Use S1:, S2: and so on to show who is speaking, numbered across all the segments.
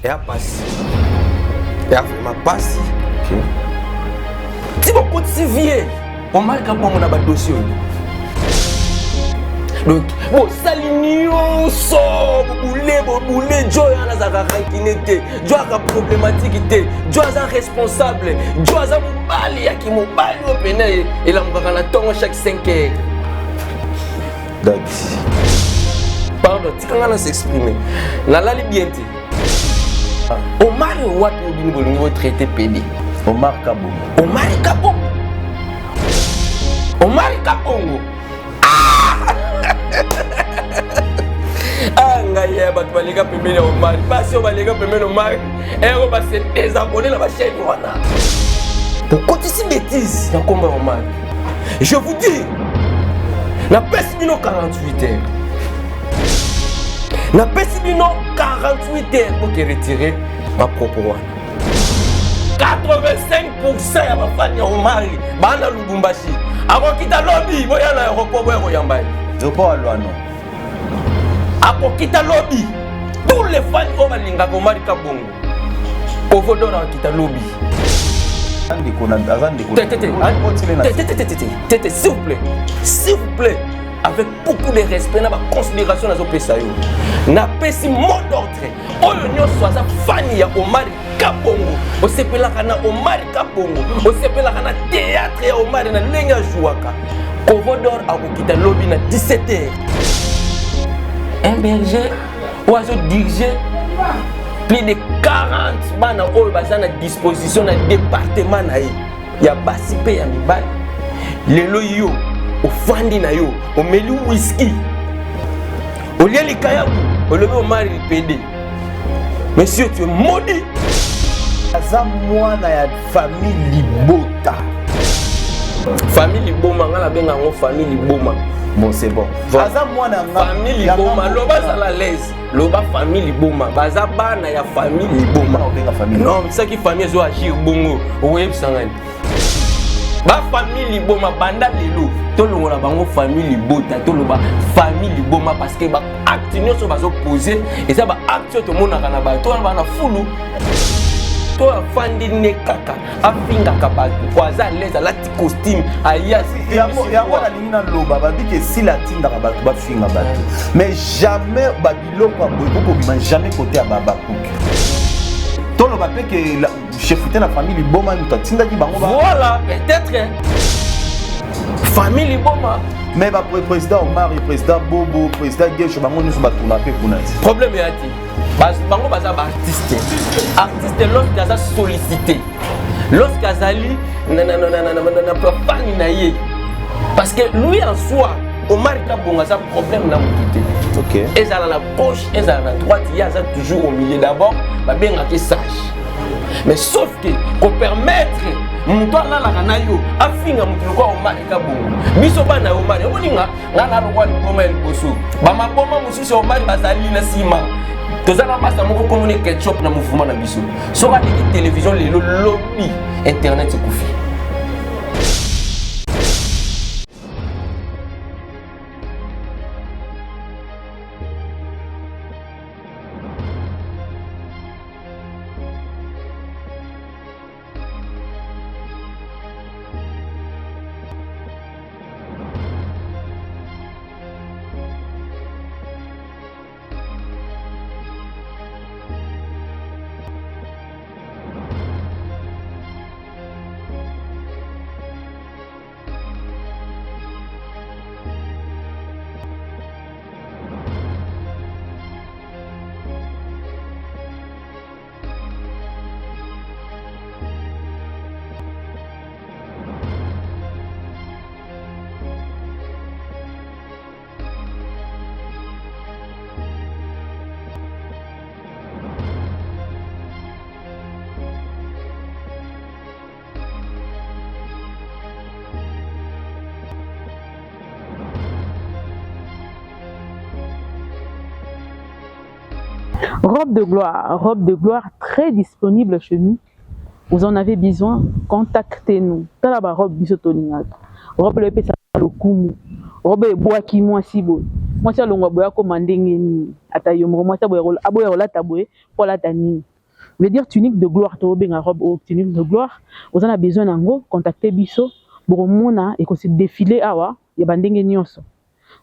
S1: Eya pasi. Eya vraiment pasi.
S2: Okay.
S1: Ti bokotisi vie Omar Kabongo na ba dossier oyo. Donc bosali nyonso bobule bobule jo wana azalaka rancune te jo azalaka problématique te jo aza responsable jo aza mobali ya kimobali oyo pene elamukaka na ntongo chaque 5 heures.
S2: Dadi.
S1: Pardon, tika nga na s'exprimer. Nalali bien te. Omar wapi oyo bino bolingi bo traiter PD?
S2: Omar Kabongo.
S1: Omar Kabongo. Omar Kabongo. Ah! ah ngai ya bato baleka pembeni ya Omar. Basi oyo baleka pembeni ya Omar, ero ba se désabonner na ba chaîne wana. Bokotisi bêtise na kombo ya Omar. Je vous dis, napesi bino 48 heures. Napesi bino 48 heures pour retirer ma propos wana. 85% ya bafani ya Omari bana Lubumbashi akokita lobi boya na aéroport boya koyamba ye.
S2: Aéroport ya Luano.
S1: Akokita lobi tous les fans oyo balingaka Omari Kabongo Kovo d'or akita lobi.
S2: Aza ndeko.
S1: Te te te te te s'il vous plaît, s'il vous plaît, avec beaucoup de respect na ba considération nazopesa yo. Napesi mot d'ordre oyo nyonso aza fan ya Omari Kabongo, osepelaka na Omari Kabongo, osepelaka na théâtre ya Omari na ndenge ajouaka. Kovo d'or akokita lobi na 17h. Un berger oyo azo diriger plus de 40 bana oyo baza na disposition na département na ye ya basi mpe ya mibali. Lelo yo ofandi na yo omeli whisky, olie likayabu, olobi Omari lipede. Monsieur, tu es maudit.
S2: Aza mwana ya famille libota.
S1: Famille liboma, nga nabenga yango famille liboma.
S2: Bon, c'est bon.
S1: Voilà.
S2: Aza mwana nga.
S1: Famille liboma, loba zala l'aise. Loba famille liboma, baza bana ya famille liboma.
S2: Obenga famille.
S1: Non, soki famille ezo agir bongo, okoyebisa ngani. Ba famille liboma banda lelo tolongola bango famille libota, toloba famille liboma parce que ba acte nyonso bazo poser eza ba acte oyo tomonaka na bato wana bana fulu to afandi ne kaka afingaka bato po aza alaise alati costume aya
S2: yango nalingi naloba babiki esila atindaka bato bafinga bato mais jamais babiloko ya boye bokobima jamais kote ya babakuki toloba mpe ke chef te na famille liboma moto atindaki bango
S1: voilà peut-être famille liboma
S2: mais ba président Omar président Bobo président Gesho bango nyonso batuna mpe kuna ti
S1: problème ya te bango baza ba artiste artiste lorsque aza sollicité lorsque azali na fani na ye parce que lui en soi Omar Kabongo aza problème na motu te
S2: okay.
S1: Ezala na gauche ezala na droite ye aza toujours au milieu d'abord babengaki sage mais sauf que kopermettre moto alalaka na yo afinga moto lokola Omar Kabongo biso bana ya Omar okolinga nga na lokola liboma ya liboso bamaboma mosusu ya Omar bazali na nsima toza na masa moko komoni ketchup na mouvement na biso soki aleki télévision lelo lobi internet ekufi.
S3: Robe de gloire, robe de gloire très disponible chez nous. Vous en avez besoin, contactez-nous. Tala ba robe biso tolingaka. Robe le pesa lokumu. Robe ebwaki mwasi boye. Mwasi alongwa boye akoma ndenge nini? Ata yo moko mwasi aboya kolata boye po alata nini? Veut dire tunique de gloire, tobenga robe oyo tunique de gloire. Oza na besoin nango, contacter biso. Bokomona eko se défiler awa ya bandenge nyonso.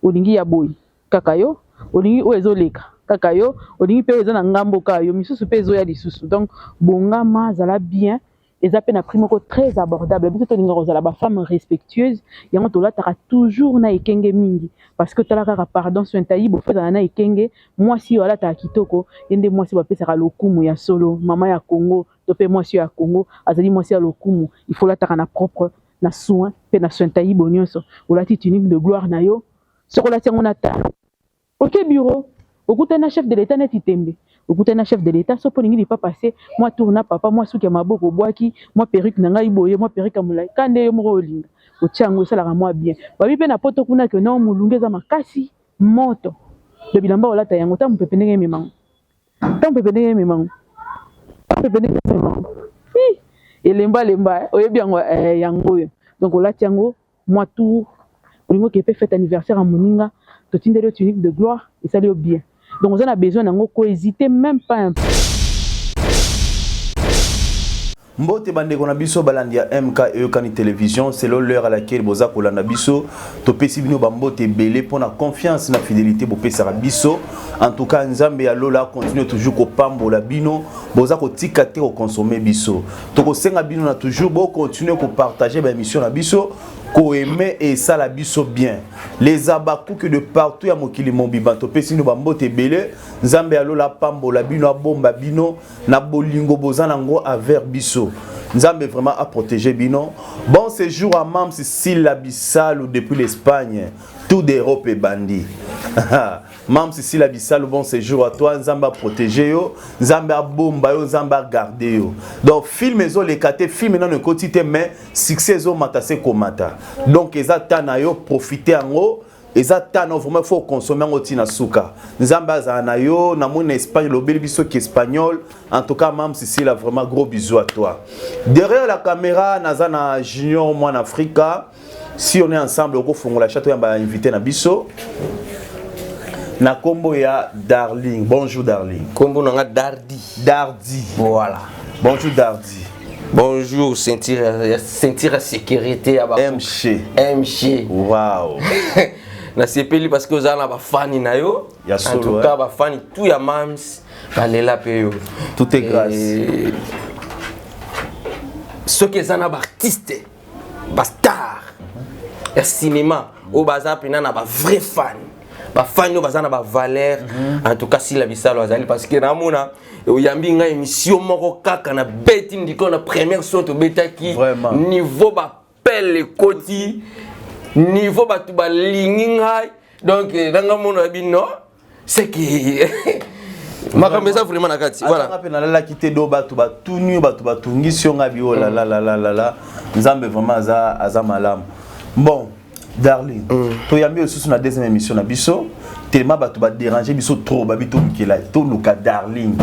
S3: Olingi ya boye kaka yo, olingi oyo ezoleka kaka yo, olingi mpe oyo eza na ngambo kaka yo, misusu mpe ezoya lisusu. Donc bongama, zala bien. Eza mpe na prix moko très abordable. Biso tolingaka kozala bafemme respectueuse, yango tolataka toujours na ekenge mingi, parce que tala kaka, pardon, sointayi bofo ezala na ekenge. Mwasi oyo alataka kitoko, ye nde mwasi bapesaka lokumu ya solo. Mama ya Congo to mpe mwasi oyo ya Congo azali mwasi ya lokumu. Il faut lataka na propre, na soin mpe na sointayi bo nyonso. Olati tunique de gloire na yo, soki olati yango na talo, oke bureau, okutani na chef de l'État neti tembe, okutani na chef de l'État. So mpo olingi lipapa se mwa tour na papa, mwa suki ya maboko, obwaki mwa perruque na ngai boye, mwa perruque ya molai ka nde yo moko olinga otia yango, esalaka mwa bien. Babi mpe na poto kuna ke non, molunge eza makasi, moto do bilamba olata yango, ta mopepe ndenge ememango, ta mopepe ndenge ememango, ta mopepe ndenge ememango, elemba lemba, oyebi yango yango oyo. Donc olati yango mwa tour, olingi oke mpe fête anniversaire ya moninga, totindeli yo tunique de gloire, esali yo bien. Donc oza na besoin nango, kohésiter même pas un peu.
S2: Mbote bandeko na biso balandi ya MK Eyokani Télévision, selon l'heure à laquelle boza kolanda biso, topesi bino bambote ebele mpona confiance na fidélité bopesaka biso. En tout cas, Nzambe ya lola continue toujours kopambola bino boza kotika te koconsommer biso. Tokosenga bino na toujours bocontinue kopartage baémission na biso, koaimer esala biso bien. Les abakuki de partout ya mokili mobimba, topesi bino bambote ebele. Nzambe ya lola apambola bino, abomba bino na bolingo boza nango envers biso. Nzambe vraiment a protégé bino. Bon séjour à Mams Sila Bisalu depuis l'Espagne, tout d'Europe ebandi. Mams Sila Bisalu, bon séjour à toi. Nzambe a protégé yo, Nzambe abomba yo, Nzambe a gardé yo. Donc film ezoleka te, film nano ekoti te, mais succès ezomata se komata. Donc eza ta na yo, profite yango, eza tano vraiment, faut consommer yango ntina suka. Nzambe azala na yo. Namoni na Espagne, lobeli biso ki espagnol. En tout cas, Mam Sisila, vraiment gros bisous à toi. Derrière la caméra, naza na Junior Mwana Afrika. Si on est ensemble, okofongola chateau ya bainvité na biso na kombo ya Darling. Bonjour Darling.
S1: Kombo nanga Dardi.
S2: Dardi.
S1: Voilà.
S2: Bonjour Dardi.
S1: Bonjour, ceinture, ceinture sécurité ya ba
S2: MC.
S1: MC.
S2: Wow.
S1: Nasepeli parce que oza na bafani na yo.
S2: Ya
S1: en
S2: solo,
S1: tout cas, bafani tout ya Mams balela mpe yo.
S2: Tout est grâce.
S1: Soki eza na baartiste, bastar ya cinéma oyo baza mpena na bavrai fan, bafani oyo baza na bavaleur, en tout cas Sila Bisalo azali, parce que namona oyambi ngai émission moko kaka na beti ndiko na première so tobetaki.
S2: Vraiment.
S1: Niveau bapele ekoti, niveau bato balingi ngai, donc nanga mona bino, c'est que makambo eza vraiment na kati.
S2: Voilà.
S1: Voilà.
S2: Mpe nalalaki te do bato batuni yo, bato batungisi yo, nga bi oyo lalalalala. Nzambe vraiment aza malamu. Bon, Darling, toyambi lisusu na deuxième émission na biso, tellement bato badérange biso trop, babi tolukela, toluka Darling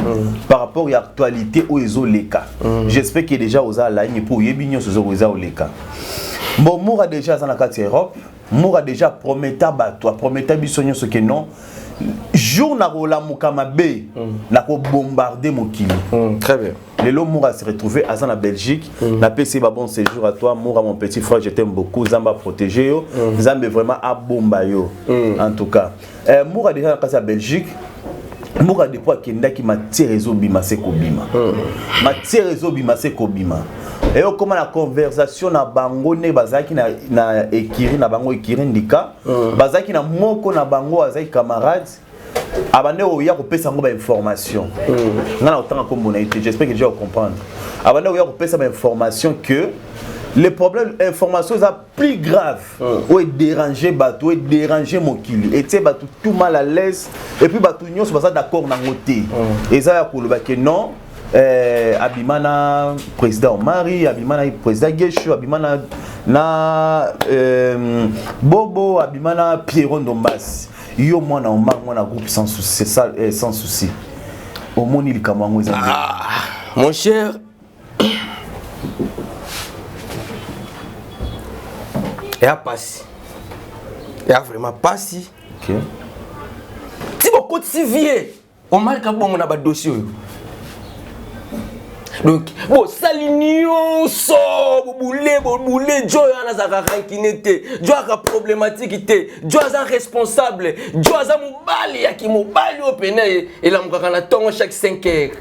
S2: par rapport ya actualité oyo ezoleka. J'espère que déjà oza alaini mpo oyebi nyonso eza oleka. Bon, Moura déjà aza na kati ya Europe. Moura déjà prometa bato, aprometa biso nyonso ke non, jour nakolamuka mabe, nakobombarde mokili.
S1: Très bien.
S2: Lelo Moura se retrouvé aza na Belgique. Napesi ba bon séjour à toi Moura, mon petit frère, je t'aime beaucoup. Nzambe aprotéger yo, Nzambe vraiment abomba yo. En tout cas, Moura déjà na kati ya Belgique. Moura depuis akendaki, matière ezobima se kobima, matière ezobima se kobima. Eyokóma na conversation na bango nde bazalaki na ekiri na bango, ekiri ndika. Bazalaki na moko na bango, azalaki camarade, abande oya kopesa yango bainformation. Nga na kotanga nkombo na ye te, j'espère que déjà comprendre. Abande oya kopesa bainformation que le problème, information eza plus grave oyo edérange bato, oyo edérange mokili, etie bato tout mal à l'aise, et puis bato nyonso baza d'accord nango te. Eza ya koloba ke non, abima na président Omari, abima na président Gesho, abima na Bobo, abima na Pierrot Ndombasi. Yo mwana Omar, mwana groupe Sans Souci, ça, Sans Souci, omoni likambo yango eza ndenge?
S1: Ah, mon cher, eya pasi, eya vraiment pasi. Ti bokotisi vie Omar Kabongo na badossier oyo. Donc bosali nyonso, bobule bobule. Jo wana azalaka rancune te, jo aka problématique te, jo aza responsable, jo aza mobali ya kimobali oyo pene elamukaka na ntongo chaque 5 heures.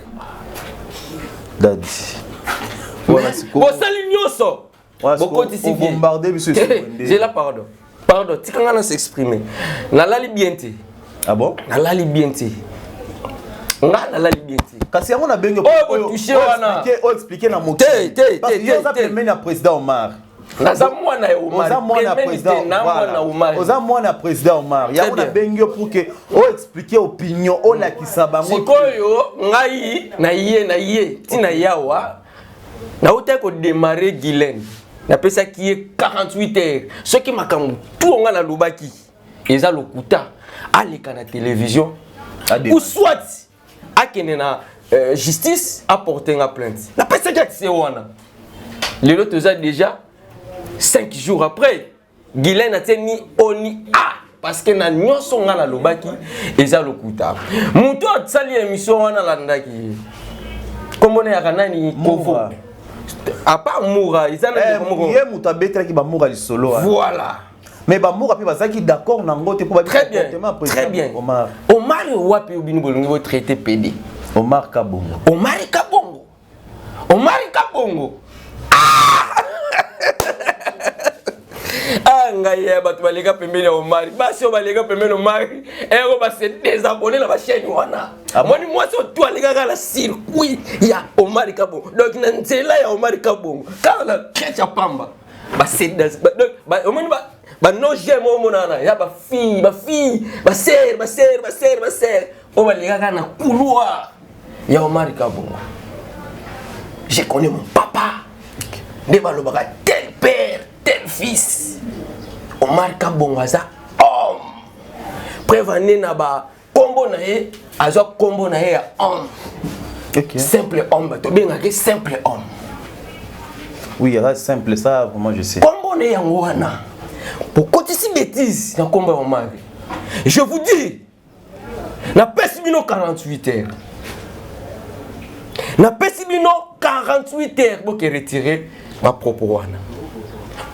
S2: Dadi.
S1: Bosali nyonso, bokotisi.
S2: Bombarde biso.
S1: Zela, pardon, pardon, tika nga na s'exprimer. Nalali bien te.
S2: Ah bon?
S1: Nalali bien te, nga nalali bien te.
S2: Kasi yango nabengi.
S1: Oyo botouche wana.
S2: Oexpliquer na
S1: Te, te,
S2: te.
S1: Te.
S2: Oza pembeni ya président Omar.
S1: Naza mwana ya Omar.
S2: Oza mwana ya président.
S1: Na mwana Omar.
S2: Oza mwana ya président Omar, yango nabengi yo pour que oexpliquer opinion, olakisa bango.
S1: Sikoyo ngai na ye, na ye ntina yawa nautaki kodémarrer Guylaine, napesaki ye 48 heures. Soki makambo tu nga nalobaki eza lokuta, aleka na télévision ou soit akende na justice, aporte nga plainte. Napesaki accès wana. Lelo toza déjà 5 jours après, Guylaine atie ni o ni a, parce que na nyonso nga nalobaki eza lokuta. Moto asali émission wana, alandaki ye, kombo na yaka nani? Kovo, à part Moura, eza na
S2: moko. Ye moto abetelaki bamoura lisolo.
S1: Voilà.
S2: Mais bamoura mpe bazalaki d'accord nango te mpo.
S1: Très bien, très bien.
S2: Omar.
S1: Omar wapi? Bino bolingi botraiter PD.
S2: Omar Kabongo.
S1: Omar Kabongo, Omar Kabongo. Ah, ah, ngai ya bato baleka pembeni ya Omari, basi oyo baleka pembeni Omari ero base désabonner na bachaîne wana. Moni mwasi oyo tu alekaka na circuit ya Omari Kabongo, donc na nzela ya Omari Kabongo, kaka na crèche ya pamba, omoni bano j'aime omonana ya bafille, bafille, basere, basere, basere, basere oyo balekaka na couloir ya Omari Kabongo. Je connais mon papa, nde balobaka tel père, tel fils. Omar Kabongo aza homme, preuve ane na bakombo na ye, azwa kombo na ye ya homme. Simple homme, tobengaki simple homme.
S2: Oui, reste simple, ça vraiment je sais.
S1: Kombo na ye yango wana. Bokotisi bétise na kombo ya Omar. Je vous dis, napesi bino 48 heures, napesi bino 48 heures, boke retirer bapropos wana,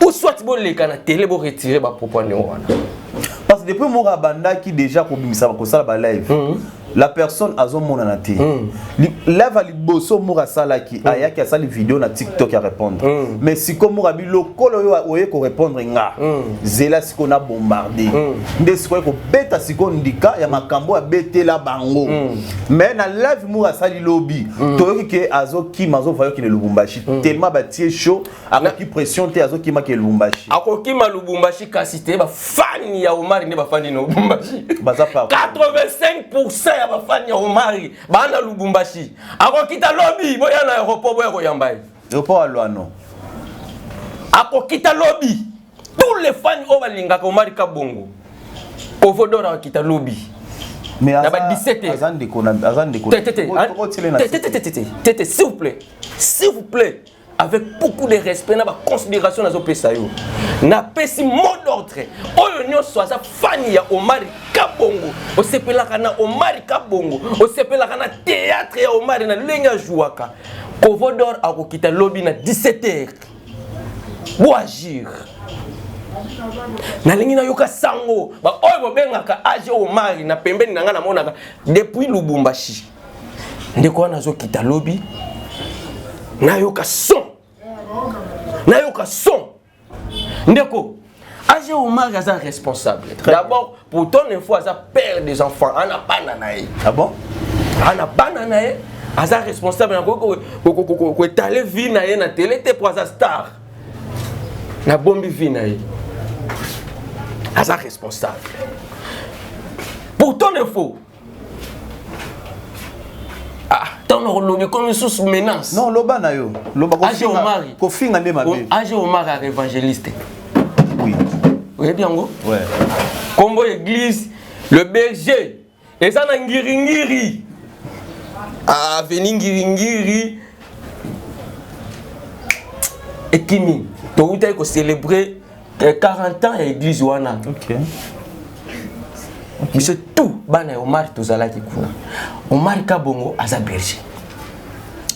S1: ou soit boleka na télé, boretirer bapropos ndenge wana.
S2: Parce que depuis moko abandaki déjà kobimisa, kosala balive, la personne azomonana te. Live ya liboso moko asalaki, ayaki asali video na TikTok ya répondre. Mais sikoyo moko abi lokolo oyo oye korépondre nga, zela sikoyo na bombarde. Nde sikoyo kobeta sikoyo ndika ya makambo abetela bango. Mais na live moko asali lobi, toyoki ke azokima, azova yokende Lubumbashi, tellement batie chaud, akoki pression te, azokima ke Lubumbashi.
S1: Akokima Lubumbashi, kasi te bafani ya Omari nde bafandi na Lubumbashi.
S2: Baza partout.
S1: 85% ya bafani ya Omari baa na Lubumbashi. Akokita lobi, boya na aéroport, boya koyamba ye.
S2: Aéroport ya Lwano.
S1: Akokita lobi. Tous les fans oyo balingaka Omari Kabongo, Kovodor akokita lobi.
S2: Mais
S1: Na ba 17 heures.
S2: Aza ndeko na, aza ndeko.
S1: Te, te, te, te, te, te, te, te, te, te, s'il vous plaît, s'il vous plaît, avec beaucoup de respect na baconsidération nazopesa yo, napesi mot d'ordre: oyo nyonso aza fani ya Omari Kabongo, osepelaka na Omari Kabongo, osepelaka na théâtre ya Omari na ndenge ajouaka, Kovodor akokita lobi na 17 heures. Boagir. Nalingi nayoka sango baoyo bobengaka age Omari na pembeni na ngai. Namonaka depuis Lubumbashi, ndeko wana azokita lobi. Nayoka son, nayoka son. Ndeko age Omar aza responsable. D'abord, pour ton info, aza père des enfants, ana bana na ye.
S2: Ah bon?
S1: Ana bana na ye, aza responsable. Nakoki koétaler vie na ye na télé te po aza star. Nabombi vie na ye. Aza responsable. Pour ton info, ah, ntango nakolobi komi lisusu menace.
S2: Non, loba na yo, loba.
S1: Age Omari.
S2: Kofinga nde mabe.
S1: Age Omar aka évangéliste.
S2: Oui.
S1: Oyebi yango?
S2: Ouais.
S1: Kombo église Le Berger, eza na Ngiringiri, avenue Ngiringiri ekimi. Toutaki kocélébrer 40 ans ya église wana. Biso tout bana ya Omar tozalaki kuna. Omar Kabongo aza berger.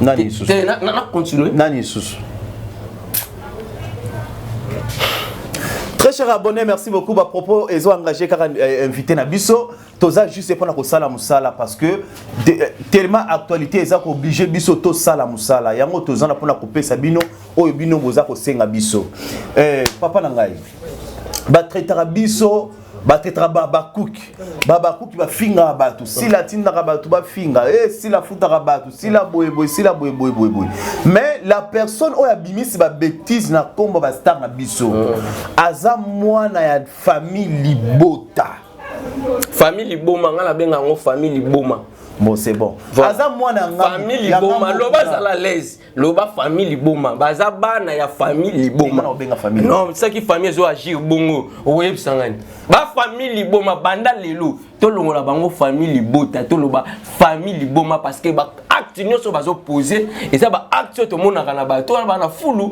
S2: Nani lisusu?
S1: Te, na continue.
S2: Nani lisusu? Très cher abonné, merci beaucoup. À propos, ils ont engagé car invité na biso. Toza juste pour na musala parce que tellement actualité eza ko obligé biso to sala musala. Yango toza na pona kopesa bino oyo bino boza ko senga biso. Papa na ngai. Ba traitera biso, ba traitera ba bakuki. Ba bakuki ba finga bato. Sila tindaka bato ba finga. Sila futaka bato, sila boye boye, sila boye boye boye boye. Mais la personne oyo abimisi ba bêtise na kombo ba star na biso. Aza mwana ya famille libota.
S1: Famille liboma, nga na benga yango famille liboma.
S2: Bon, c'est bon.
S1: Voilà.
S2: Aza mwana nga
S1: famille
S2: ya
S1: liboma,
S2: ngambo
S1: loba
S2: kuna.
S1: zala l'aise. Loba famille liboma, baza bana ya famille liboma.
S2: Nga na benga famille.
S1: Non, soki famille ezo agir bongo, oyebisa ngani. Ba famille liboma banda lelo, tolongola bango famille libota, toloba famille liboma parce que ba acte nyonso bazo poser, eza ba acte oyo tomonaka na bato wana bana fulu.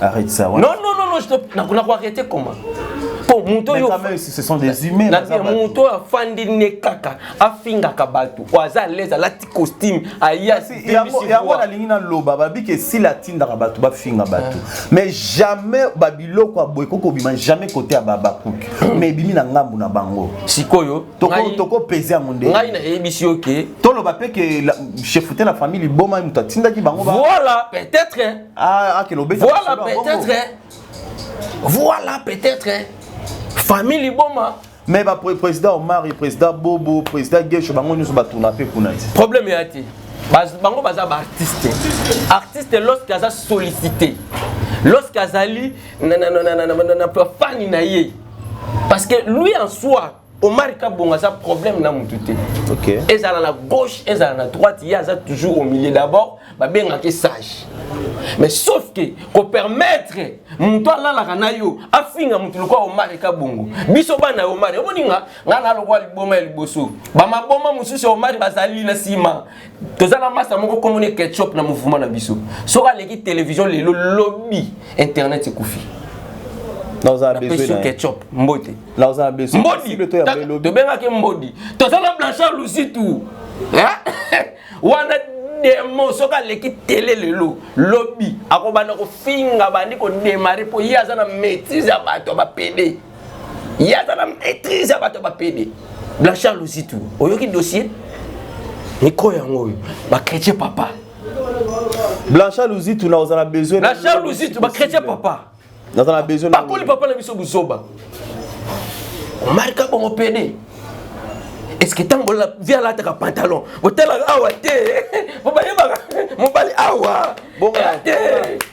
S2: Arrête ça, ouais.
S1: Non, non, non, non, je te, na, na ko arrêter comment? Po moto
S2: Mais
S1: yo
S2: quand même, ce sont des humains,
S1: Na
S2: baza
S1: bien,
S2: bato.
S1: moto afandi ne kaka, afingaka bato. Oyo aza à l'aise, alati costume, aya,
S2: Si,
S1: début
S2: yango,
S1: si
S2: yango
S1: voix.
S2: nalingi naloba, babi ke sila atindaka bato bafinga bato. Mais jamais babiloko ya boye kokobima jamais côté ya babakuki. Mais ebimi na ngambu na bango.
S1: Sikoyo,
S2: Toko pese yango nde.
S1: ngai nayebisi yo ke
S2: toloba pe ke chef te na famille liboma moto atindaki bango ba-
S1: Voilà, peut-être, hein.
S2: Ah, ah, ke lobeta
S1: Voilà,
S2: masolo ya bongo.
S1: peut-être, hein. Voilà, peut-être, hein. Famille liboma.
S2: Mais ba président Omar, président Bobo, président Gesho, bango nyonso batourna pe kuna ti.
S1: Problème ya te. Bango baza ba artiste. Artiste lorsque aza sollicité, lorsque azali na, na, na, na, na, na, na, na, fani na ye. Parce que lui en soi, Omar Kabongo aza problème na mutu te. Ezala na gauche, ezala na droite, ye aza toujours au milieu d'abord, ba bengaki sage. Mais sauf que ko permettre mutu alalaka na yo, afinga mutu lokwa Omar Kabongo. Biso bana Omar, omoninga nga na lokwa liboma ya liboso. Ba maboma mususu Omar bazali na sima. Tozala masa moko komone ketchup na mouvement na biso. Soka leki télévision lelo lobby internet ekufi.
S2: Là, on a
S1: Na
S2: besoin
S1: peso
S2: d'un-
S1: ketchup, mbote.
S2: Là, on a besoin.
S1: Mbodi.
S2: Possible, toi, il y a
S1: Taka,
S2: Bello.
S1: tobengaki Mbodi. Tozala Blanchard Lusitu. Hein? Wana demo soka leki télé lelo lobby akobanda kofinga bandi ko démarrer po ye aza na maîtrise ya bato ba PD. Ye aza na maîtrise ya bato ba PD. Blanchard Lusitu, oyoki dossier? Micro yango oyo, ba chrétien papa.
S2: Blanchard Lusitu na ozala besoin.
S1: Blanchard Lusitu ba chrétien papa.
S2: Nazala besoin.
S1: Bakoli papa na biso buzoba. Omar Kabongo PD. Est-ce que tango la via la taka pantalon, hôtel awa te. Bo ba yeba mobali awa.
S2: Bon,
S1: Eh, te,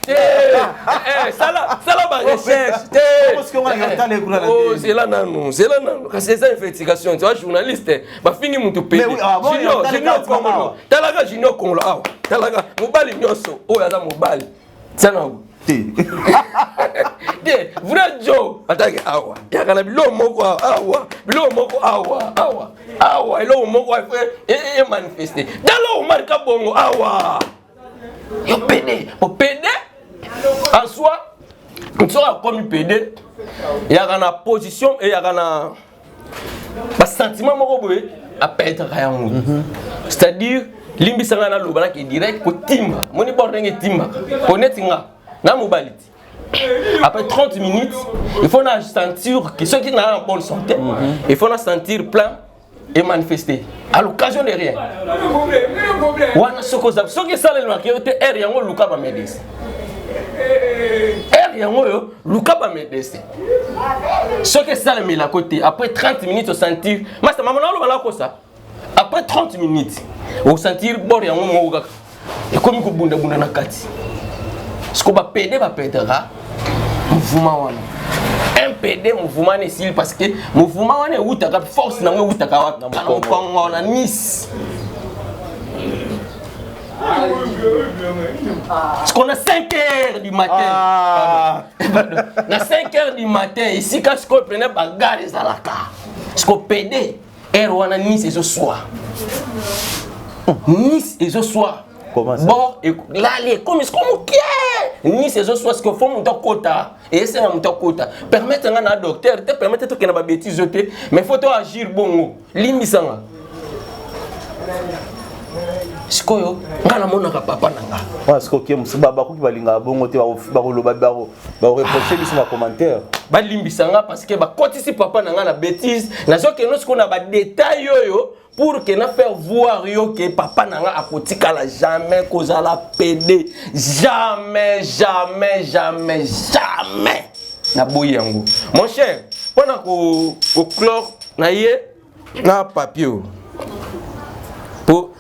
S1: te. Eh, sala, sala ba recherche, te.
S2: Comment est-ce qu'on va y aller, kuna na
S1: Oh,
S2: te?
S1: c'est là nanu, c'est là nanu. Kasi eza investigation, tu vois journaliste, ba fingi mutu PD.
S2: Mais oui, ah, bon,
S1: Junior,
S2: il y a
S1: Junior
S2: tala kati,
S1: Kongolo.
S2: mama.
S1: Talaka Junior Kongolo awa. Talaka mobali nyonso oyo aza mobali. Tiens
S2: Te.
S1: Te, vrai Joe, atake awa. Yaka na biloko moko awa, awa, biloko moko awa, awa, awa, eloko moko awa, e manifester. Dalo Omar Kabongo awa. Yo PD, o PD en soi, nso akomi PD, yaka na position et yaka na ba sentiment moko boye a perdre yango. C'est-à-dire limbisanga na loba na ke direct kotimba. Moni bord ndenge timbaka. Honnête nga na mobali ti. Après 30 minutes, il faut na sentir que ceux qui n'ont en bonne santé, il faut na sentir plein et manifester à l'occasion de rien. Wana soko za soki sala le makio te air yango luka ba médecin. Air yango yo luka ba médecin. Soki sala mela côté après 30 minutes au sentir, masta maman na lo bala ko ça. Après 30 minutes, au sentir bord yango moko kaka. Ekomi ko bunda bunda na kati. Siko ba PD ba pedra mouvement wana. Un PD mouvement ne esili parce que mouvement wana eutaka force nango eutaka wapi? Na mokongo na Nice. Parce qu'on a 5 heures du matin.
S2: Ah.
S1: Pardon. Na 5 heures du matin, ici quand on prenait bagarre ezalaka. Parce qu'on PD heure wana Nice ezoswa. Nice ezoswa.
S2: Comment ça?
S1: Bon, et là, les comme ce qu'on Nice ezoswa ce qu'il faut monter kota. Et c'est un monter kota. Permettre un docteur, te permettre que na ba bêtise te, mais faut toi agir bongo. Limbisanga. Sikoyo nga namonaka papa na nga.
S2: Wana sikoyo ke mosusu bakoki balingaka bongo te, bakoloba, bakoreproche biso na commentaire.
S1: Balimbisa nga parce que bakotisi papa na nga na bêtise. Nazokende sikoyo na badetail oyo pour que na faire voir yo ke papa na nga akotikala jamais kozala pede, jamais, jamais, jamais, jamais. Naboyi yango, mon cher. Mpona koclore na ye na papier oyo, po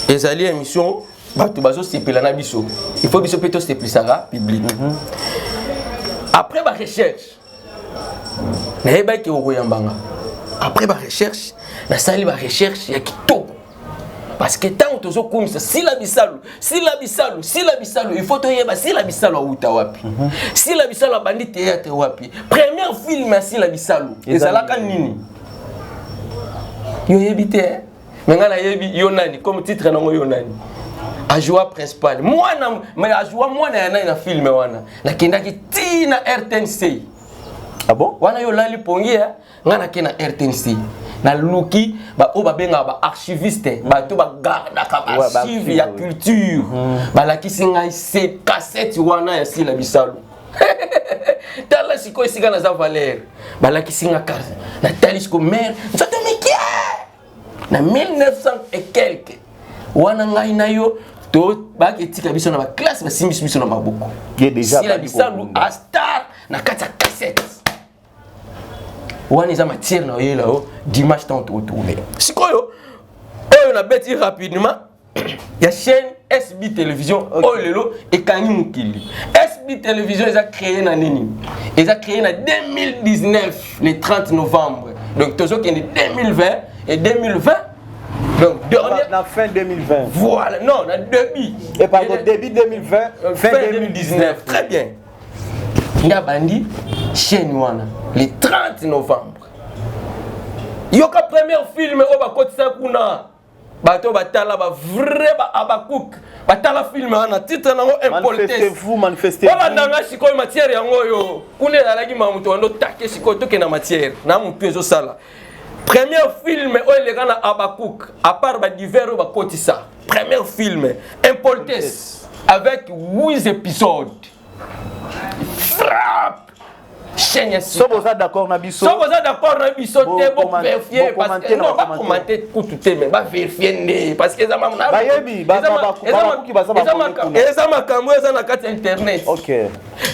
S1: ezali émission, bato bazosepela na biso, il faut biso mpe tosepelisaka public. Après barecherche, nayebaki okoyambanga. Après barecherche, nasali barecherche ya kitoko, parce que ntango tozokumisa Sila Bisalu, Sila Bisalu, Sila Bisalu, il faut toyeba Sila Bisalu awuta wapi, Sila Bisalu abandi théâtre wapi, première film ya Sila Bisalu ezalaka nini. Yo oyebi te, me ngai nayebi. Yo nani comme titre nango? Yo nani ajoua principal mwana, mais ajoua mwana ya nani na film wana? Nakendaki ti na RTNC.
S2: Ah bon?
S1: Wana yo olali pongi ya ngai. Nake na RTNC, naluki oyo babengaka baarchiviste, bato bagardaka baarchive ya culture. Balakisi ngai se cassette wana ya Sila Bisalu. Tala sikoyo esika naza valeur. Balakisi nga carte, natali sikoyo mare nzoto mike na 1900 et quelque wana. Ngai na yo to baki etika biso na baklasse, basimbisi biso na maboko. Sila Bisalu a star na kati ya cassette wana. Eza matière na oyela o dimanche ntango tokotourne. Sikoyo oyo nabeti rapidement ya chaîne SB Télévision oyo lelo ekangi mokili. SB Télévision eza créé na nini? Eza créé na 2019, le 30 novembre. Donc tozokende 2020 et 2020, donc
S2: dernier na fin 2020.
S1: Voilà, non, na début.
S2: Et pardon, début 2020.
S1: Fin 2019, très bien. Nde abandi chaîne wana le 30 novembre. Yoka, première film oyo bakotisa kuna, bato batala, bavrai baabacook batala film wana, titre nango
S2: Impolitesse.
S1: Olandanga sikoyo matière yango oyo kuna ezalaki mamutu wando take. Sikoyo tokenda matière na motu ezosala. Première film oyo eleka na Abacook, à part badivers oyo bakotisa, première film Impolitesse avec 8 épisodes. Frappe chaîne ya
S2: So boza d'accord na biso.
S1: So boza d'accord na biso te, bovérifie. Parce que non, bacommenter kutu te, mais bavérifie nde, parce que eza
S2: bayebi.
S1: Eza makambo eza na kati ya internet.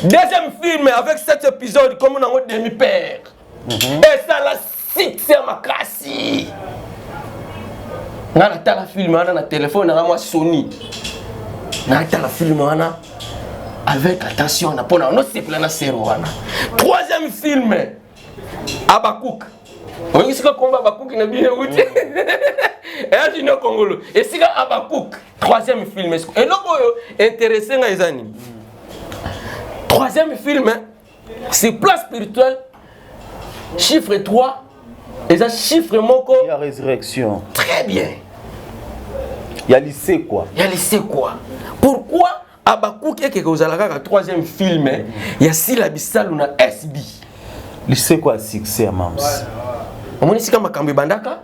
S1: Deuxième film avec sept épisodes, comme nango Demi Père, esala succès makasi. Nga natala film wana na telefone nanga mwa Sony. Natala film wana avec attention na mpona nosepela na sero wana. Troisième film, Abakouk. Oyoki sika komba Abakouk na bino euti eya Junior Kongolo. Esika Abakouk, troisième film, eloko oyo intéressé ngai eza nini? Troisième film, sur plan spirituel, chiffre 3 eza chiffre moko
S2: ya résurrection.
S1: Très bien.
S2: Ya lisekwa.
S1: Ya lisekwa. Pourquoi Abakuki ekeke kozala kaka troisième film ya Sila Bisalu na SB?
S2: Lisekwa ya succès ya mams.
S1: Omoni sika makambo ebandaka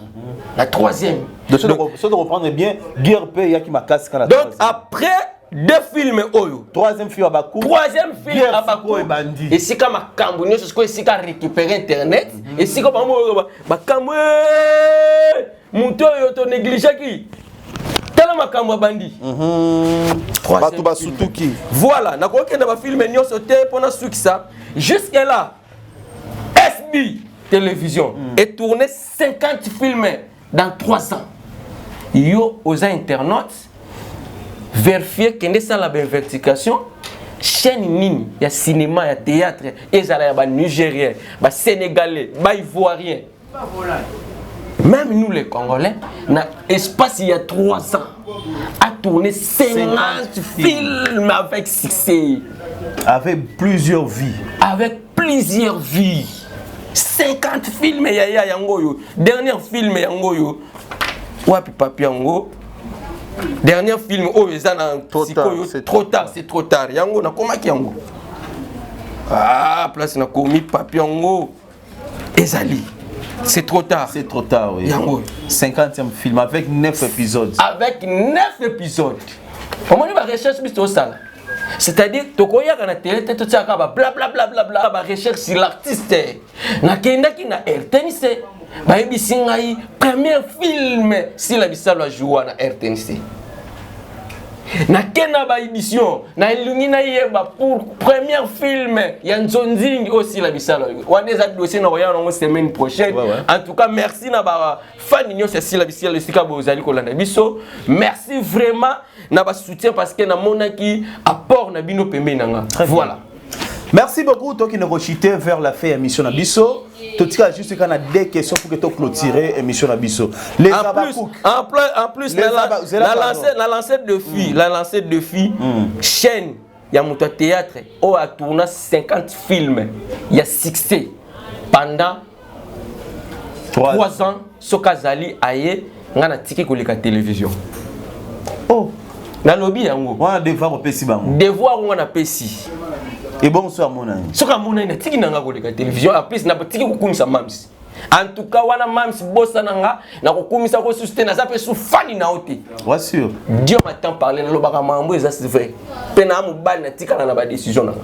S1: na troisième.
S2: Donc so comprendre bien, guerre mpe eyaki makasi kaka.
S1: Donc après deux films oyo,
S2: troisième film Abaku.
S1: Troisième film
S2: Abaku ebandi.
S1: Esika makambo nyonso sikoyo, esika récupérer internet, esika bango oyo makambo, moto oyo tonégligeaki, tala makambo abandi.
S2: Bato basutuki.
S1: Voilà, nakokenda bafilm nyonso te mpona sukisa. Jusque là, SB Télévision etourné 50 films dans 3 ans. Yo oza internaute, vérifie, kende sala bainvestigation. Chaîne nini ya cinéma, ya théâtre, ezala ya banigérien, basénégalais, baivoirien, même nous les Congolais, na espace il y a 3 ans a tourné 50 films avec succès?
S2: Avec plusieurs vies.
S1: Avec plusieurs vies, 50 films. Yaya, yango oyo dernier film yango oyo wapi papi yango? Dernier film oyo eza na sikoyo, Trop tard, c'est trop tard. Yango nakomaki yango, ah, place nakomi papi yango ezali. C'est trop tard.
S2: C'est trop tard, oui.
S1: Yango.
S2: 50e film avec 9 épisodes.
S1: Avec 9 épisodes. Omoni ba recherche biso tosala. C'est-à-dire tokoyaka na télé te, totiaka ba bla bla bla bla bla, ba recherche sur l'artiste. Nakendaki na RTNC, bayebisi ngai premier film Sila Bisalo ajoua na RTNC. Nake na baédition, nalingi nayeba pour premier film ya Nzonzingi oyo Sila Bisalo wana. Eza dossier na koya nango semaine prochaine. En tout cas, merci na bafani nyonso ya Sila Bisalo esika bozali kolanda biso. Merci vraiment na basoutien, parce que namonaki apport na bino pembeni na nga. Voilà.
S2: Merci beaucoup. Tokende kochuter vers la fin ya émission na biso. Totika juste kaka na deux questions pour que toclôturer émission na biso. Les
S1: En plus, en plus,
S2: Les
S1: na lancé, na lancé défi, la lancé défi, chaîne ya moto ya théâtre oyo atourna 50 films ya succès pendant 3 ans, soki azali aye, ngai natiki koleka télévision.
S2: Oh.
S1: Nalobi yango.
S2: Wana devoir opesi bango.
S1: Devoir ngo napesi.
S2: Ebongo so amonani?
S1: Soki amonani, natiki nanga koleka télévision. En plus, natiki kokumisa Mams. En tout cas wana, Mams, bosa na nga nakokumisa ko susu te, naza mpe su fani na yo te.
S2: Rassure.
S1: Dieu m'entend parler, nalobaka makambo eza vrai, mpe na mobali natikala na badécision na nga.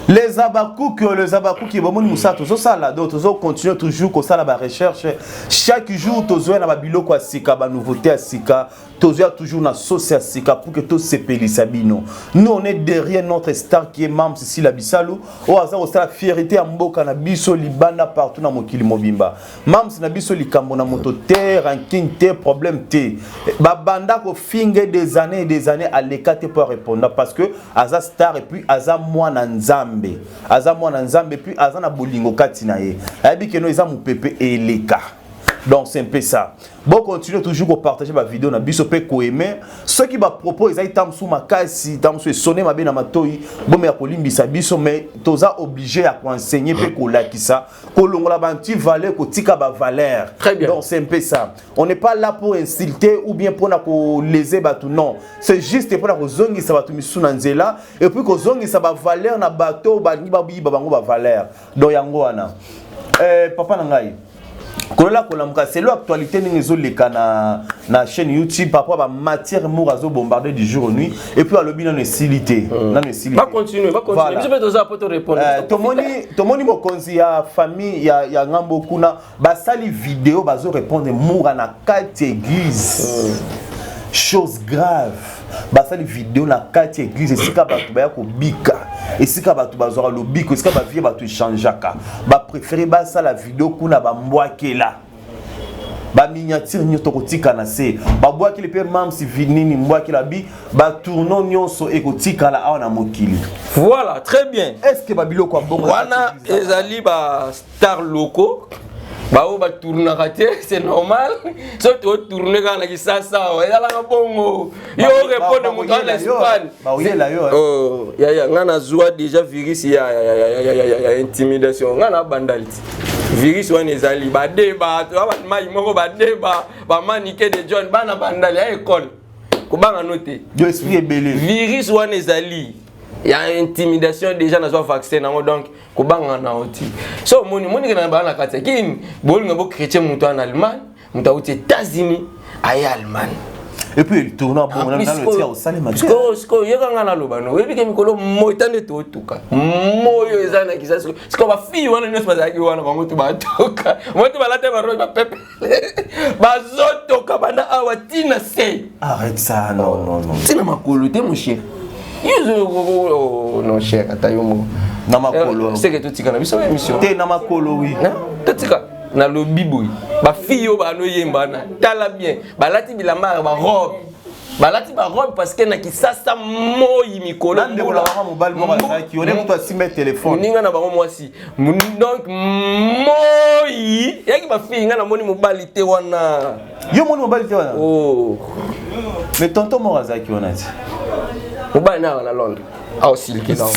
S2: Les Abakouk, les Abakouk, bomoni mosala tozosala. Donc tozocontinue toujours kosala barecherche chaque jour, tozoya na babiloko ya sika, banouveauté ya sika, tozoya toujours na sauce ya sika pour que tosepelisa bino. Nous, on est derrière notre star qui est Mam Sila Bisalu, oyo aza kosala fierté ya mboka na biso libanda, partout na mokili mobimba. Mams na biso, likambo na moto te, rancune te, problème te. Babanda kofinga des années et des années, aleka te po répondre, parce que aza star et puis aza mwana Nzambe, aza mwana Nzambe, puis aza na bolingo kati na ye, ayebi keno eza mopepe eleka. Donc c'est un peu ça. Bon, continuer toujours kopartager bavideo na biso mpe koaimer. Soki bapropos ezali ta mosusu makasi, ta mosusu esone mabe na matoi, bomeya kolimbisa biso, mais toza obligé ya koenseigner mpe kolakisa, kolongola baanti-valeur, kotika bavaleur.
S1: Très bien.
S2: Donc c'est un peu ça. On n'est pas là pour insulter ou bien mpona kolese bato, non, c'est juste mpona kozongisa bato misusu na nzela et puis kozongisa bavaleur na bato balingi bayiba bango bavaleur. Donc yango wana. Papa na ngai, kolola kolamuka selo actualité ndenge ezoleka na chaîne YouTube par rapport à bamatière mour azobombarde du jour au nuit, et puis alobi nano esili te, nano esili te.
S1: Bacontinue, bacontinue.
S2: Voilà.
S1: Biso mpe toza po torépondre.
S2: Tomoni mokonzi ya famille ya ngambo kuna basali video, bazorépondre Mura na kati ya église. Chose grave, basali video na kati ya église, esika bato baya kobika, esika bato bazwaka lobiko, esika bavie bato echangeaka. Bapréféré basala video kuna, bambwakela baminiature nyonso tokotika na se, babwakeli mpe Mamsi nini, mbwakela bi batourno nyonso ekotikala awa na mokili.
S1: Voilà, très bien.
S2: Est ce que babiloko ya bongo
S1: Wana ezali bastar locaux baoyo batournaka te, c'est normal. So totourne kaka na Kisasa awa, ezalaka bongo. Yo répondre moto wana Espagne.
S2: Baoyela yo.
S1: Oh, yaya, nga nazwa déjà virus ya intimidation. Nga na bandali ti virus wana ezali badeba mai moko, badeba bamanike de John, bana bandali ya ekole, kobanga no te.
S2: Yo esprit ebele.
S1: Virus wana ezali ya intimidation, déjà nazwa vaccin nango, donc kobanga na oti. So omoni, omonike na baa na kati ya kini, bolinga bochrétien, moto wana Allemagne, moto auti États-Unis, aye Allemagne.
S2: Et puis tourna bongo nano etia osalema te.
S1: Sikoyo yekanga naloba no, oyebi ke mikolo moi ta nde totuka moyo eza na Kisasa. Sikoyo bafille wana nyonso bazalaki wana, bango to batoka moto, balata baroge, bapepe, bazotoka banda awa ntina se.
S2: Arrête ça, non, non, non.
S1: Ntina makolo te, mon cher. Yo non, cher, ata yo moko.
S2: Na makolo.
S1: Seke totika na biso émission.
S2: Te, na makolo, oui.
S1: Totika. Nalobi boye, bafille oyo banoyemba wana, tala bien, balati bilamba ya barobe, balati barobe parce que na Kisasa moi mikolo.
S2: Na ndeko na bango mobali moko azalaki one, moto asimba telefone.
S1: Moninga na bango mwasi. Donc moi yaki bafille, nga namoni mobali te wana.
S2: Yo moni mobali te wana?
S1: Oh.
S2: Mais tonton moko azalaki wana ti.
S1: Mobali na yaka na Londres, aosilike nango,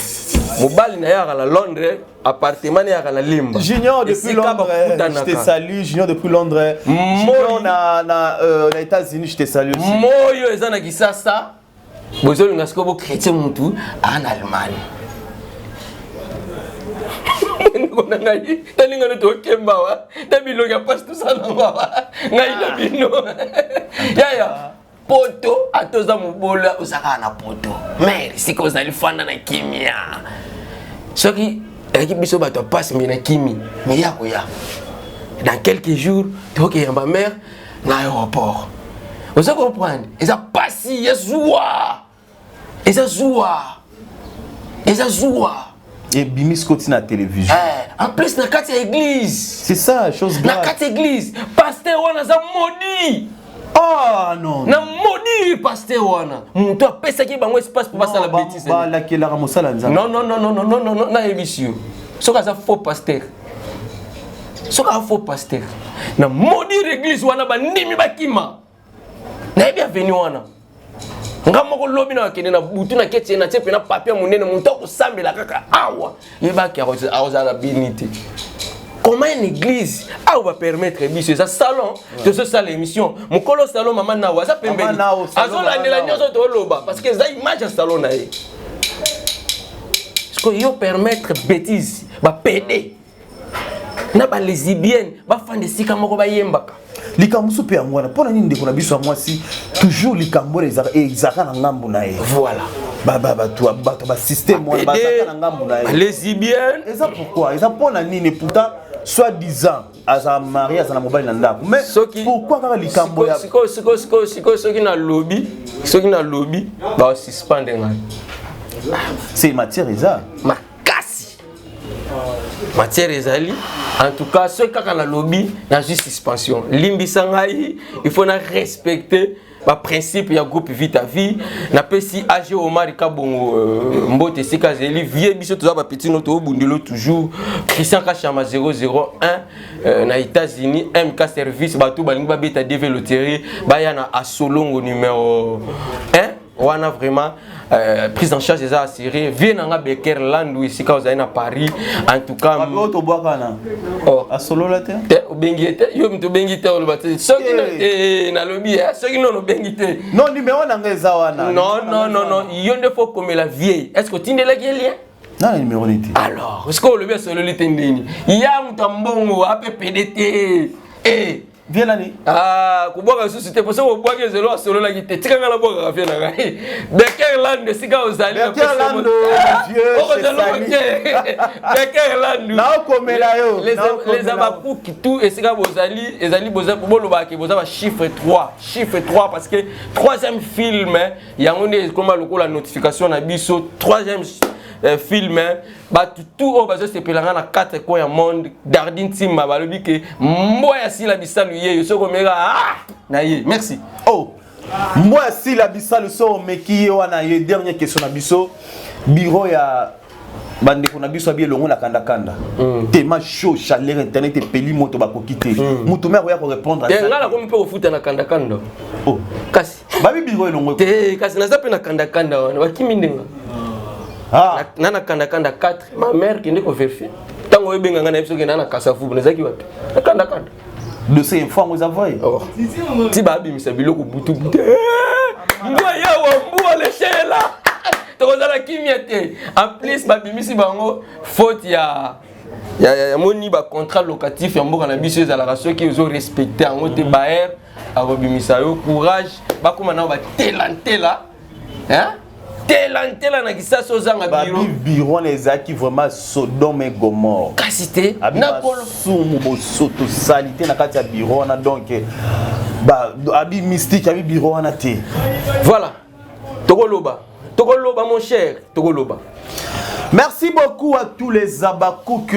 S1: mobali na yaka na Londres, appartement na yaka na Limba.
S2: Junior depuis Londres, je te salue. Junior depuis Londres. Junior na États-Unis, je te salue aussi.
S1: Moyo eza na Kisasa, bozolinga sikoyo bochrétien, mutu aa na Allemagne. Ndeko na ngai, talinga no tokemba wa ta bilongi ya mpasi tosala nango awa, ngai na bino yaya. Poto, ata oza mobola, oza kaka na poto. Mare, sika ozali, fanda na kimia. Soki eyaki biso bato ya mpasi, me na kimi me ya koya dans quelques jours, tokeyamba mare na aéroport. Oza comprendre? Eza pasi ya zuwa, eza zuwa, eza zuwa.
S2: Ebimi siko na télévision.
S1: Eh, en plus na kati ya église.
S2: C'est ça, chose
S1: Na
S2: grave.
S1: kati ya église, pasteur wana aza maudit.
S2: Ah non.
S1: Na maudit pasteur wana, moto apesaki bango espace mpo basala bêtise.
S2: Balakelaka mosala Nzambe.
S1: Non, non, non, non, non, non, non, non. Nayebisi yo, soki aza faux pasteur, soki aza faux pasteur, na maudire église wana, bandimi bakima. Nayebi aveni wana, nga moko lobi na akende na butu na keti ye, na tie mpe na papier monene. Moto akosambela kaka awa, yebaki akozala na bini te. Comment une église awa bapermettre biso? Eza salon, tozosala émission. Mokolo salon, mama nawo aza pembeni, azolandela nyonso toloba, parce que eza image ya salon na ye. Parce que yo permettre bêtise, bapédé na balesbienne bafanda esika moko, bayembaka.
S2: Likambo mosusu mpe yango wana, mpo na nini ndeko na biso ya mwasi toujours likambo oyo ezalaka na ngambu na ye?
S1: Voilà.
S2: Bato basystème wana bazalaka na ngambu na ye.
S1: Lesbienne.
S2: Eza pourquoi? Eza mpo na nini? Pourtant soit disant aza mari, aza na mobali na ndako, mais pourquoi kaka likambo ya
S1: Sikoyo, sikoyo, sikoyo, sikoyo, soki nalobi, basuspendre ngai.
S2: C'est matière eza.
S1: Makasi, matière ezali. En tout cas, soki kaka nalobi, nazwi suspension. Limbisa ngai, il faut na respecter baprincipe ya groupe Vita Vie. Napesi ag Omar Kabongo mbote esika azali. Vie biso toza bapeti no, toobundelo toujours. Christian Kachama 001 na États-Unis, MK Service. Bato balingi babeta DV loterie, baya na Asolongo numéro 1 wana. Vraiment, prise en charge eza assuré. Vie nanga Beker Landu, esika ozali na Paris, en tout cas.
S2: Oyo tobwakana.
S1: Oh.
S2: Asolola te.
S1: Te, obengi ye te. Yo moto obengi te, oloba te soki nalobi, soki nono obengi te.
S2: Non, numéro nanga eza wana.
S1: Non, non, non, non, yo nde faut komela vieille. Est ce que otindelaki ye lien?
S2: Na numéro neti.
S1: Alors, est ce que olobi asololi te? Ndeni ya moto ya mbongo apepede te.
S2: Vie nani?
S1: Ah, kobwaka lisusu te, poso kobwaki ezelo asololaki te. Tika nga nabwakaka vie na ngai Beker Land, esika ozali.
S2: Beker Land,
S1: Beker Land.
S2: Naokomela yo.
S1: Les abakuki tout, esika bozali, ezali bolobaka boza ba chiffre 3, chiffre 3, parce que troisième film yango nde ekoma lokola notification na biso. Troisième film, bato tout oyo bazosepela nga na 4 coin ya monde, Dardi Ntima, balobi ke mbwa ya Sila Bisalu yeyo, soki omeka, ah, na ye. Merci.
S2: Oh, mbwa ya Sila Bisalu, so omeki ye wana ye. Dernière question na biso, bureau ya bandeko na biso abi elongo na kandakanda tema chaud, chaleur, internet epeli moto, bakoki te. Moto me akoya korépondre.
S1: Te, ngai nakomi mpe kofuta na kandakanda.
S2: Oh.
S1: Kasi
S2: babi bureau elongo.
S1: Te, kasi naza mpe na kandakanda wana, bakimi ndenga.
S2: Ah.
S1: Na kandakanda 4, ma mère, kende kovérifier. Ntango oyebenga ngai, nayebi soki na Kasavubu, nazalaki wapi na kandakanda.
S2: Dossier info yango eza vrai.
S1: Oh. Ti babimisa biloko butu butu, mbwa yawa, mbwa leshela, tokozala kimia te. En plus babimisi bango faute ya moni bacontrat locatif ya mboka na biso. Ezalaka soki ozorespecte yango te, baer akobimisa yo. Courage, bakóma nao batelantela, telantela na Kisasi, ozanga
S2: biro. Biro wana ezalaki vraiment Sodome et Gomorre.
S1: Kasi te.
S2: Sumu, bosoto, saleté na kati ya biro wana. Donc abi mystique, abi biro wana te.
S1: Voilà, tokoloba, tokoloba, mon cher, tokoloba.
S2: Merci beaucoup à tous les abakouk,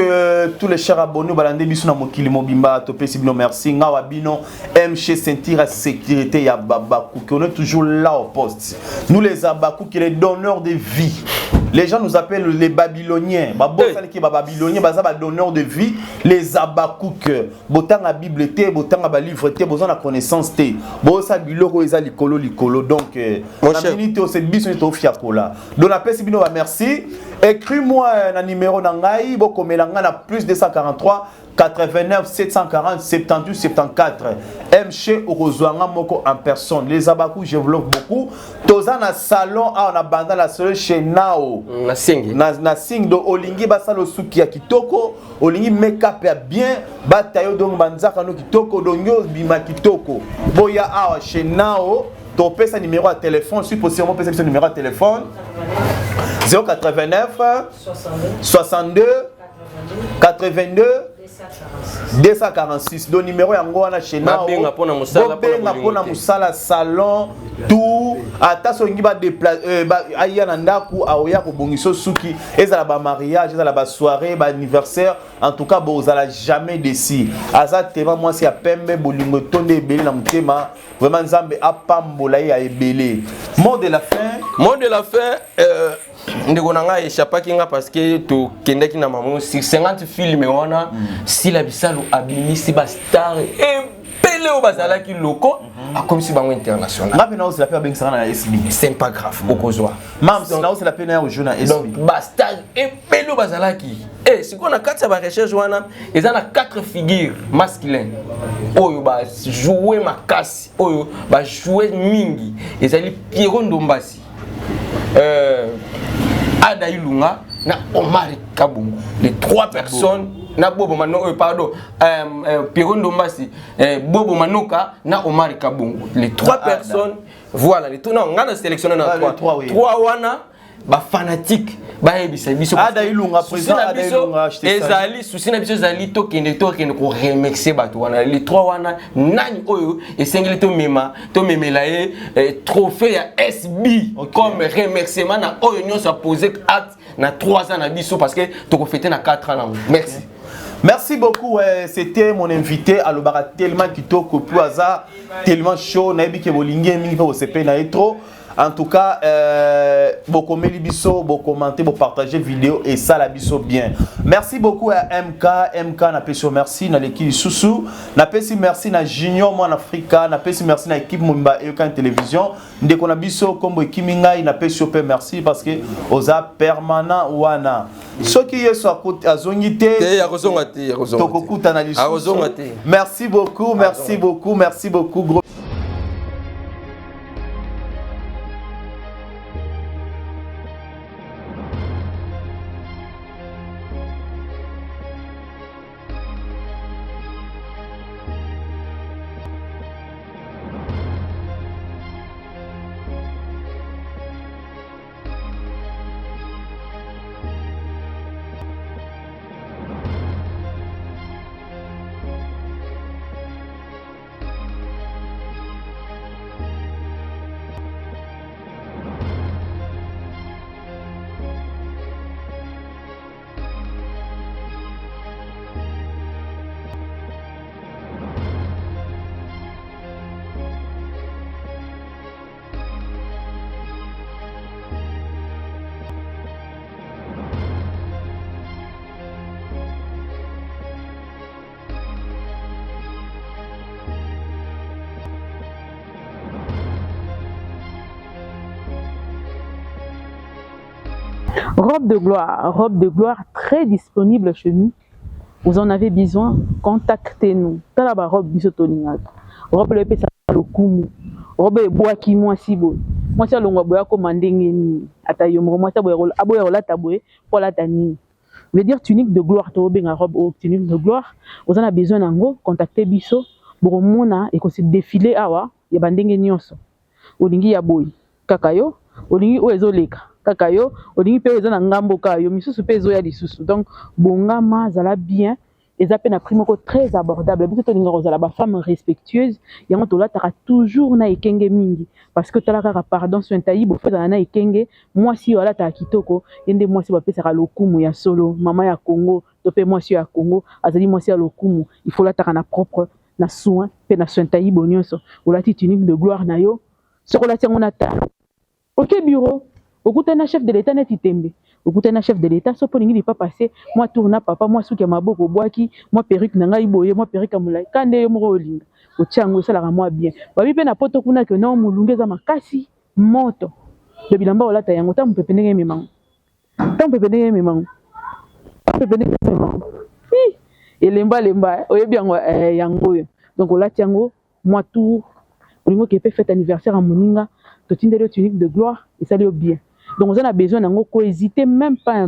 S2: tous les chers abonnés, balande biso na mokili mobimba, topesi bino merci. Ngawa bino, MC Ceinture Sécurité ya Babakouk. On est toujours là au poste. Nous les Abakouk, les donneurs de vie. Les gens nous appellent les Babyloniens. Ba Babyloniens, baza ba donneurs de vie, les Abakouk. Botanga Bible te, botanga ba livre te, bozana na connaissance te. Bosa biloko eza likolo likolo. Donc, na minute c'est biso to fiakola. Donc napesi bino ba merci. Écris-moi na numéro na ngai, bokomela ngai na plus 243 89 740 78 74. MC okozwa nga moko en personne. Les abaku, je vous love beaucoup. Toza na salon awa na banda na solo chez Nao.
S1: Na singi.
S2: Na singi do olingi basala suki ya kitoko, olingi make-up ya bien, batayo donc banzaka no kitoko, donc yo bima kitoko. Boya awa chez Nao, topesa numéro ya téléphone, si possible pesa biso numéro ya téléphone. 089 62 82 246. Do numéro yango wana chez Nao.
S1: Babenga mpona mosala,
S2: Bobenga mpona mosala, salon, tout. Ata soki ba aya na ndako, aoya kobongisa suki, ezala ba mariage, ezala ba soirée, ba anniversaire, en tout cas bozala jamais déçu. Aza tema mwasi ya pembe, bolingo etonde ebele na motema. Vraiment Nzambe apambola ye ya ebele. Mot de la fin.
S1: Mot de la fin, ndeko na ngai échappaki nga parce que tokendaki na mamo sur 50 filme wana. Sila Bisalu abimisi bastar ebele oyo bazalaki loko, akomisi bango international.
S2: Nga mpe naozela mpe babengisaka na SB.
S1: C'est pas grave, okozwa.
S2: Mams, naozela mpe na ya ojou na
S1: Donc
S2: SB.
S1: Bastar ebele oyo bazalaki e sikoyo na kati ya barecherche wana, eza na 4 figure masculin oyo bajoue makasi, oyo bajoue mingi. Ezali Piero Ndombasi, Ada Ilunga na Omar Kabongo, les trois personnes na Bobo Mano, pardon, Piero Ndombasi, Bobo Manoka na Omar Kabongo, les trois
S2: Na Ada.
S1: personnes, voilà, les trois. Non, nga na sélectionné na
S2: Ah, les
S1: trois.
S2: trois, oui.
S1: Trois wana, bafanatique bayebisa biso.
S2: Ada Ilunga,
S1: Souci
S2: président
S1: na
S2: Ada
S1: biso
S2: Ilunga, je te salue.
S1: Ezali souci na biso ezali tokende koremercier bato wana, les trois wana. Nani oyo esengeli tomema, tomemela ye trophée ya SB comme remerciement na oyo nyonso apose acte na 3 ans na biso, parce que tokofete na 4 ans nango. Merci.
S2: Merci beaucoup. C'était mon invité alobaka tellement kitoko, puis aza tellement chaud. Nayebi ke bolingi ye mingi mpe bosepeli na ye trop. En tout cas, bokomeli biso, bocommenter, bopartager vidéo et ça la biso bien. Merci beaucoup à MK, MK napesi yo merci na leki lisusu. Napesi merci na Junior Mwana Afrika, napesi merci na équipe Mumba Eyokan Télévision. Ndeko na biso kombo ekimi ngai, napesi yo pe merci parce que oza permanent wana. Soki Yesu azongi te,
S1: Te, akozonga te, akozonga te.
S2: tokokutana lisusu.
S1: Akozonga te.
S2: Merci beaucoup, merci beaucoup, merci beaucoup. Gros
S3: Robe de gloire, robe de gloire très disponible chez nous. Vous en avez besoin, contactez-nous. Tala ba robe biso tolingaka. Robe le pesa lokumu. Robe ebwaki mwasi boye. Mwasi alongwa boye akoma ndenge nini? Ata yo moko mwasi aboye aboye kolata boye po alata nini? Veut dire tunique de gloire, tobenga robe oyo tunique de gloire. Oza na besoin nango, contactez biso. Bokomona ekosi défiler awa ya bandenge nyonso. Olingi ya boye kaka yo, olingi oyo ezoleka kaka yo, olingi mpe oyo eza na ngambo kaka yo, misusu mpe ezoya lisusu. Donc bongama, zala bien, eza mpe na prix moko très abordable. Biso tolinga kozala bafemme respectueuse, yango tolataka toujours na ekenge mingi, parce que tala kaka, pardon, sointai bofo ezala na ekenge. Mwasi oyo alataka kitoko, ye nde mwasi bapesaka lokumu ya solo. Mama ya Congo to mpe mwasi oyo ya Congo azali mwasi ya lokumu. Il faut lataka na propre, na soin mpe na sointai bo nyonso. Olati tunique de gloire na yo, soki olati yango na talo, oke bureau, okutani na chef de l'État neti tembe, okutani na chef de l'État. So mpo olingi lipa passe mwa tour na papa, mwa suki ya maboko, obwaki mwa perruque na ngai boye, mwa perruque ya molai ka nde yo moko olinga otia yango, esalaka mwa bien. Babi mpe na poto kuna ke non, molunge eza makasi, moto do bilamba olata yango ta mopepe ndenge ememango. Ntango pepe ndenge ememango, pepe ndenge ememango, elemba lemba, oyebi yango, yango oyo. Donc olati yango mwa tour, olingi oke mpe fête anniversaire ya moninga, totindeli yo tunique de gloire, esali yo bien. Donc oza na besoin nango, kohésiter même pas.